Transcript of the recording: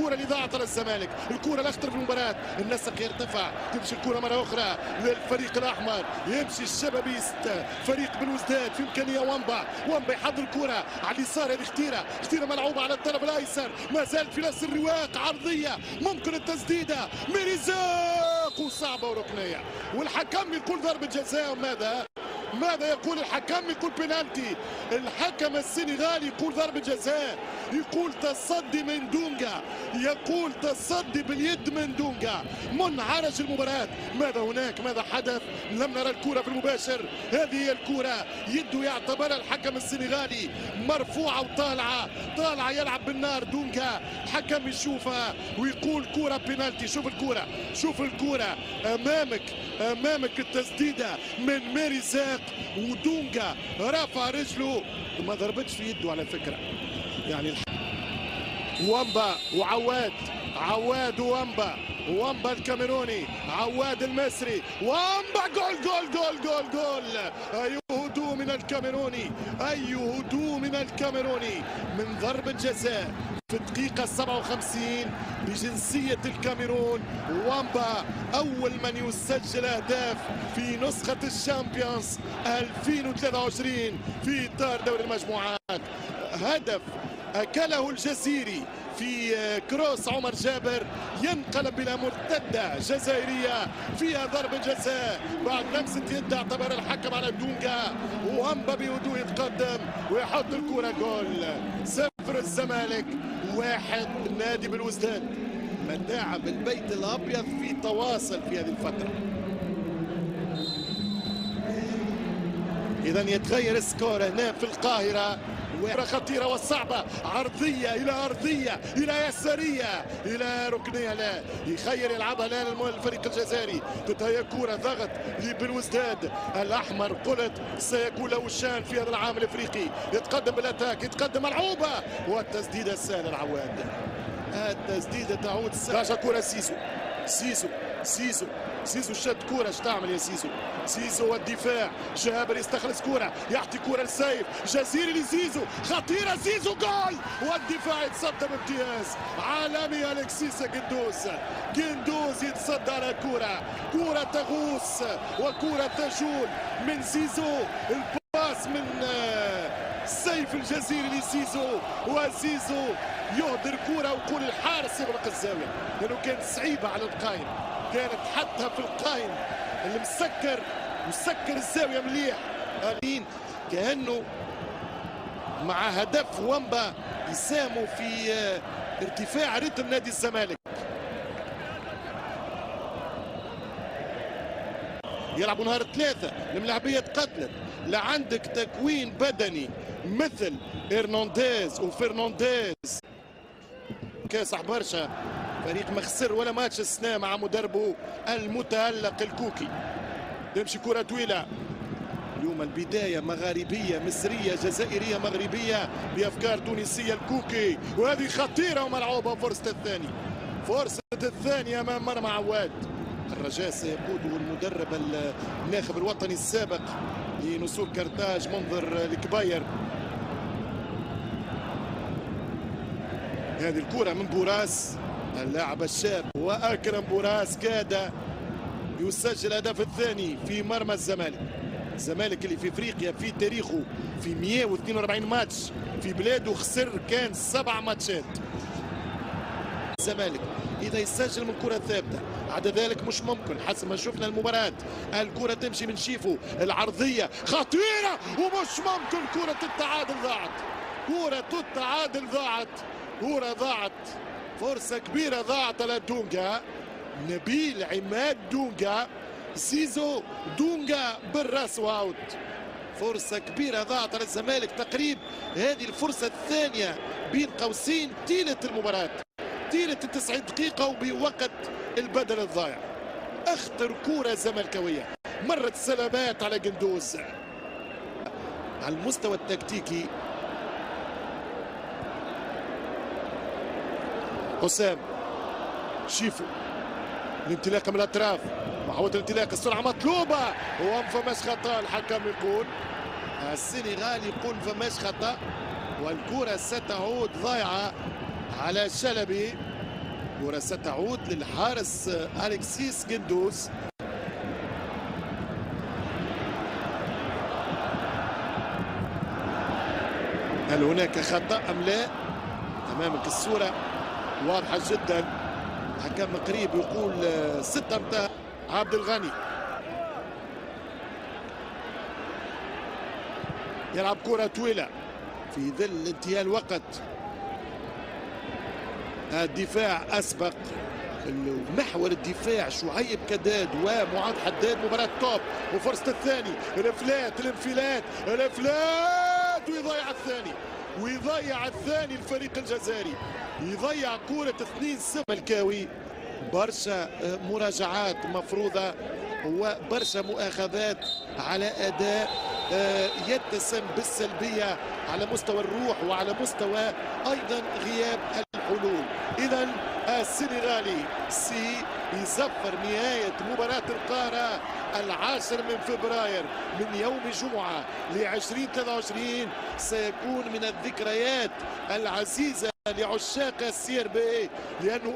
الكرة اللي ضاعت على الزمالك، الكرة الأخطر في المباراة، النسق يرتفع، تمشي الكرة مرة أخرى للفريق الأحمر، يمشي الشبابيست فريق بلوزداد في إمكانية وامبا، وامبا يحضر الكرة على اليسار، هذه خطيرة، خطيرة ملعوبة على الطرف الأيسر، ما زالت في نفس الرواق، عرضية، ممكن التسديدة، ميريزاق وصعبة وركنية، والحكم يقول ضربة جزاء. ماذا؟ ماذا يقول الحكم؟ يقول بينالتي. الحكم السنغالي يقول ضربة جزاء، يقول تصدي من دونجا، يقول تصدي باليد من دونجا. منعرج المباراة. ماذا هناك؟ ماذا حدث؟ لم نرى الكرة في المباشر. هذه هي الكرة، يده يعتبرها الحكم السنغالي مرفوعة وطالعة، طالعة يلعب بالنار دونجا. الحكم يشوفها ويقول كرة بينالتي. شوف الكرة، شوف الكرة أمامك، أمامك التسديدة من ميريزاق، ودونجا رفع رجله وما ضربتش في يده على فكرة. يعني وامبا وعواد، عواد وامبا، وامبا الكاميروني، عواد المصري، وامبا جول جول جول جول جول. اي هدوء من الكاميروني، اي هدوء من الكاميروني، من ضربة جزاء في الدقيقة 57 بجنسية الكاميرون. وامبا أول من يسجل أهداف في نسخة ال Champions 2023 في إطار دوري المجموعات. هدف أكله الجزيري في cross عمر جابر، ينقلب إلى مرتدة جزائرية فيها ضربة جزاء بعد لمسة يد اعتبر الحكم على دونجا. وامبا بهدوء يتقدم ويحط الكرة جول. 0 الزمالك 1 نادي بلوزداد. متاعب البيت الأبيض في تواصل في هذه الفترة. إذا يتغير ال score هنا في القاهرة. خطيرة والصعبة، عرضية إلى أرضية إلى يسارية إلى ركنية، لا يخير يلعبها الآن الفريق الجزائري. تتهيأ كرة ضغط لبلوزداد الأحمر. قلت سيكون له الشان في هذا العام الإفريقي. يتقدم بال attaque، يتقدم ملعوبة، والتسديدة السهلة العواد. التسديدة تعود سهلة. كرة سيزو، سيزو سيزو سيزو شد كرة، اش تعمل يا سيزو؟ سيزو والدفاع، جابر يستخلص كرة، يعطي كرة لسيف، جزيري لزيزو، خطيرة زيزو جول، والدفاع يتصدى بامتياز عالمي. الكسيس جندوز، جندوز يتصدى على كرة، كرة تغوص وكرة تجول من زيزو، ال passe من سيف الجزيري لزيزو، وزيزو يهدر كرة ويقول الحارس يغلق الزاوية لأنه كانت صعيبة على القائم، كانت حطها في القائم اللي مسكر وسكر الزاوية مليح. كأنه مع هدف وامبا يساهموا في ارتفاع رتم نادي الزمالك. يلعبوا نهار الثلاثاء، الملاعبية تقتلت، لا عندك تكوين بدني مثل هرنانديز وفرنانديز. كاسح برشا، فريق ما خسر ولا ماتش السنة مع مدربه المتألق الكوكي. تمشي كرة طويلة. اليوم البداية مغاربية مصرية جزائرية مغربية بأفكار تونسية. الكوكي، وهذه خطيرة وملعوبة. فرصة الثاني، فرصة الثانية أمام مرمى عواد. الرجاء سيقوده المدرب الناخب الوطني السابق لنسور كرتاج منظر الكبير. هذه الكرة من بوراس اللاعب الشاب، وأكرم بوراس كاد يسجل الهدف الثاني في مرمى الزمالك. الزمالك اللي في افريقيا في تاريخه في 142 ماتش في بلاده خسر كان 7 ماتشات. الزمالك اذا يسجل من كرة ثابتة، عدا ذلك مش ممكن حسب ما شفنا المباراة. الكرة تمشي من شيفو، العرضية خطيرة ومش ممكن. كرة التعادل ضاعت، كرة التعادل ضاعت، كرة ضاعت، فرصة كبيرة ضاعت على دونجا. نبيل عماد دونجا، زيزو دونجا بالراس و out. فرصة كبيرة ضاعت على الزمالك، تقريب هذه الفرصة الثانية بين قوسين طيلة المباراة، طيلة 90 دقيقة وبوقت البدل الضايع. أخطر كرة زملكاوية مرت سلامات على جندوز. على المستوى التكتيكي حسام شيفو، الانطلاقة من الاطراف، محاولة الانطلاق، السرعة مطلوبه، وما فماش خطا. الحكم يقول، السنغال يقول فماش خطا، والكره ستعود ضايعة على شلبي. كرة ستعود للحارس أليكسيس جندوز. هل هناك خطأ أم لا؟ أمامك الصورة واضحة جدا. حكم قريب يقول 6 أمتار. عبد الغني يلعب كرة طويلة في ظل انتهاء الوقت. الدفاع أسبق محور الدفاع شعيب كداد ومعاذ حداد. مباراة توب وفرصة الثاني، الافلات الانفلات الافلات، ويضيع الثاني، ويضيع الثاني الفريق الجزائري، يضيع كرة 2-0. الكاوي برشا مراجعات مفروضة وبرشا مؤاخذات على أداء يتسم بالسلبية على مستوى الروح وعلى مستوى أيضا غياب الحلول. إذا السنغالي سي يزفر نهاية مباراة القارة 10 من فبراير من يوم الجمعة ل 2023، سيكون من الذكريات العزيزة لعشاق ال CRB، لأنه